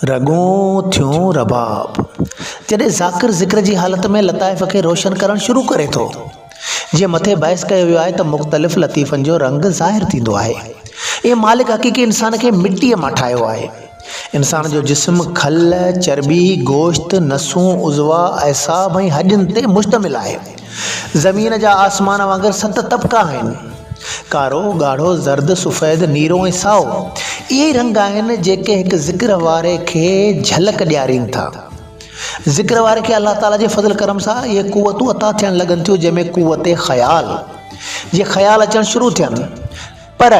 رڳون ٿيون رباب. جڏهن ذاڪر ذڪر جي حالت ۾ لطائف کي روشن ڪرڻ شروع ڪري ٿو. جيئن مٿي بحث ڪيو ويو آهي ته مختلف لطيفن جو رنگ ظاهر ٿيندو آهي. ائين مالڪ حقيقي انسان کي مٽيء مان ٺاهيو آهي. انسان جو جسم کل، چرٻي، گوشت، نسون، عضوا، اعصاب ۽ هڏين تي مشتمل آهي. زمين جا آسمان وانگر ست طبقا آهن. ڪارو، ڳاڙهو، زرد، سفيد، نيرو ۽ سائو. اهي ئي رنگ آهن جيڪي هڪ ذڪر واري کي جهلڪ ڏيارين ٿا. ذڪر واري کي الله تعاليٰ جي فضل ڪرم سان اهي قوتون عطا ٿيڻ لڳن ٿيون جنهن ۾ قوت خيال جي خيال اچڻ شروع ٿين پر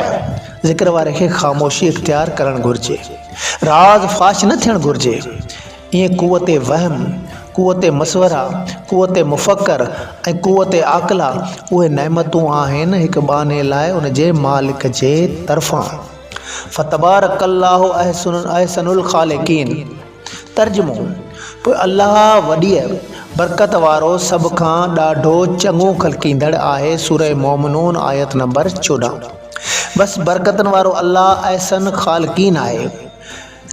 ذڪر واري کي خاموشي اختيار ڪرڻ گهرجي. راز فاش نه ٿيڻ گهرجي. ائين قوت وهم، قوت مصوره، قوت مفڪر ۽ قوت عاقله اهي نعمتون آهن هڪ ٻانهي لاء ان جي مالڪ جي طرفان. فتبارڪ الله احسن الخالقين. ترجمو، پوء الله وڏيء برڪت وارو سڀ کان ڏاڍو چڱو خلقيندڙ آهي سوره مومنون آيت نمبر 14. بس برڪتن وارو الله احسن خالقين آهي.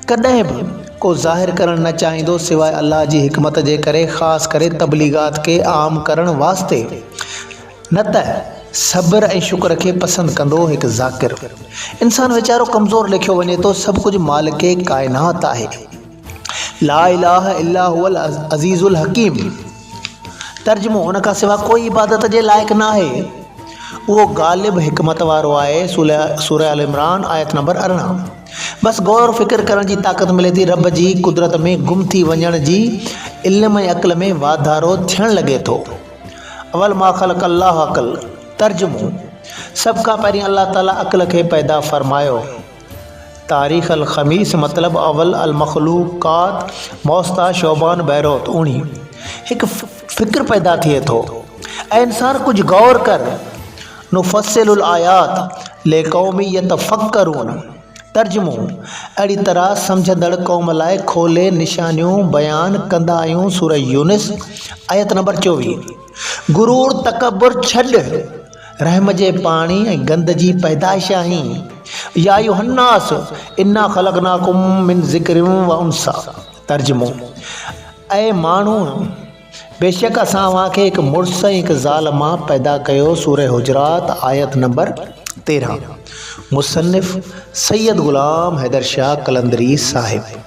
ڪڏهن به ڪو ظاهر ڪرڻ نه چاهيندو سواء الله جي حڪمت جي ڪري خاص ڪري تبليغات کي عام ڪرڻ واسطي نه ته صبر ۽ شڪر کي پسند ڪندو هڪ ذاڪر انسان ويچارو ڪمزور ليکيو وڃي ٿو سڀ ڪجهه مالڪ ڪائنات آهي لا اله الا هو العزيز الحڪيم ترجمو ان کان سوا ڪوئي عبادت جي لائق نه آهي اهو غالب حڪمت وارو آهي سوره آل عمران آيت نمبر 18 بس غور فڪر ڪرڻ جي طاقت ملي ٿي رب جي قدرت ۾ گم ٿي وڃڻ جي علم ۽ عقل ۾ واڌارو ٿيڻ لڳي ٿو اول ما خلق الله عقل ترجمو سڀ کان پهرين الله تعالي عقل کي پيدا فرمايو تاريخ الخميس مطلب اول المخلوقات موسطا شعبان بيروت اوڻي هڪ فڪر پيدا ٿئي ٿو اي انسان ڪجهه غور ڪر نفصل الايات لقوم يتفڪرون ترجمو، اهڙي طرح سمجهندڙ قوم لاء کولي نشانيون بيان ڪندا آهيون سوره يونس آيت نمبر 24. غرور تڪبر ڇڏ، رحم جي پاڻي ۽ گند جي پيدائش آهين. يا ايها الناس انا خلقناڪم من ذڪر و انثي ترجمو، اي ماڻهو! بيشڪ اسان اوهان کي هڪ مڙس ۽ هڪ زال مان پيدا ڪيو سوره حجرات آيت نمبر 13 مصنف سيد غلام حيدر شاهه قلندري صاحب.